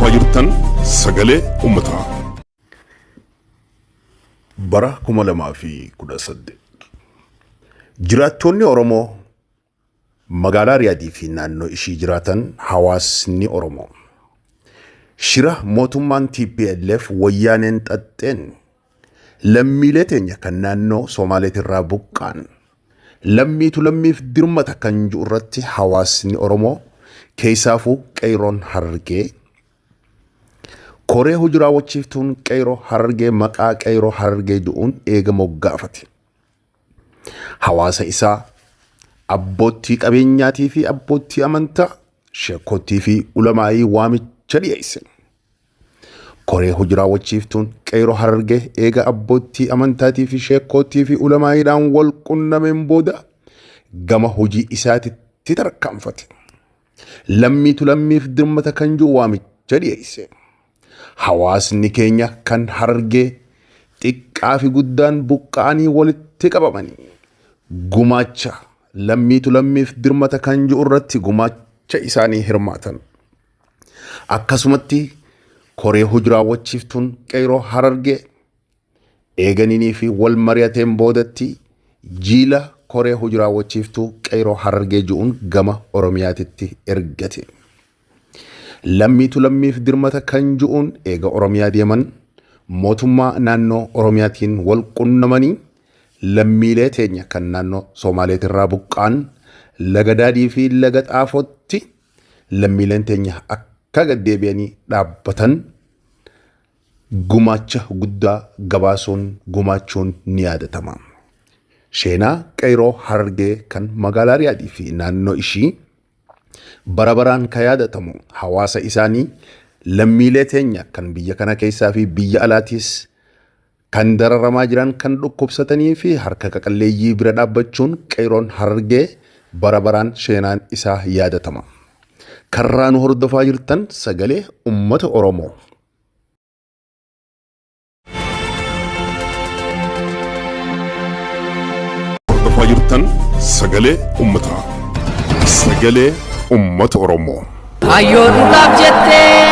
Hordofaa jirtan sagalee uummataa. Bara 2018 jiraattonni Oromoo magaalaa Riyaadii fi naannoo ishii jiraatan hawaasni Oromoo shira mootummaan TPLF wayyaaneen xaxxeen lammiilee teenya kan naannoo Somaaleetirraa buqqaan lammiitu lammiif dirmata kan jiru irratti hawaasni Oromoo keessaafuu qeeyroon Harargee koree hojii raawwachiiftuun qeeyroo Harargee maqaa qeeyroo Harargee jedhuun eega moggaafate. Hawaasa isaa abboottii qabeenyaatii fi abboottii amantaa sheekottii fi ulamaa'ii waamicha dhiyeesse. Koree hojii raawwachiiftuun qeeyroo Harargee eega abboottii amantaatii fi sheekottii fi ulamaa'iidhaan wal qunnameen booda gama hojii isaatitti tarkaanfate. Lammiitu lammiif dirmata kan jiru waamicha dhiyeesse. Hawaasni keenya kan Harargee xiqqaa fi guddaan buqqa'anii walitti qabamanii gumaacha lammiitu lammiif dirmata kan jiru irratti gumaacha isaanii hirmaatan. Akkasumatti koree hojii raawwachiiftuun qeeroo Harargee eeganiinii fi wal mari'ateen boodatti jiila koree hojii raawwachiiftuu qeeroo Harargee ji'uun gama Oromiyaatitti ergate. Lammiitu lammiif dirmata kan ji'uun eega Oromiyaa deeman mootummaa naannoo Oromiyaatiin wal qunnamanii lammiilee teenya kan naannoo Somaaleetirraa buqqa'an laga daadhii fi laga xaafootti lammiileen teenya akka gaddeebi'anii dhaabbatan gumaacha guddaa gabaasuun gumaachuun ni yaadatama. Sheenaa qeeroo Harargee kan magaalaa Riyaadii fi naannoo ishii bara baraan kan yaadatamu hawaasa isaanii lammiilee teenya kan biyya kana keessaa fi biyya alaatiis kan dararamaa jiran kan dhukkubsatanii fi harka qaqalleeyyii bira dhaabbachuun qeeroon Harargee bara baraan sheenaan isaa yaadatama. Karraa nu hordofaa jirtan sagalee uummata Oromoo. Hordofaa jirtan sagalee uummataa. Sagalee uummata Oromoo. Hayyoo dhugaaf jettee.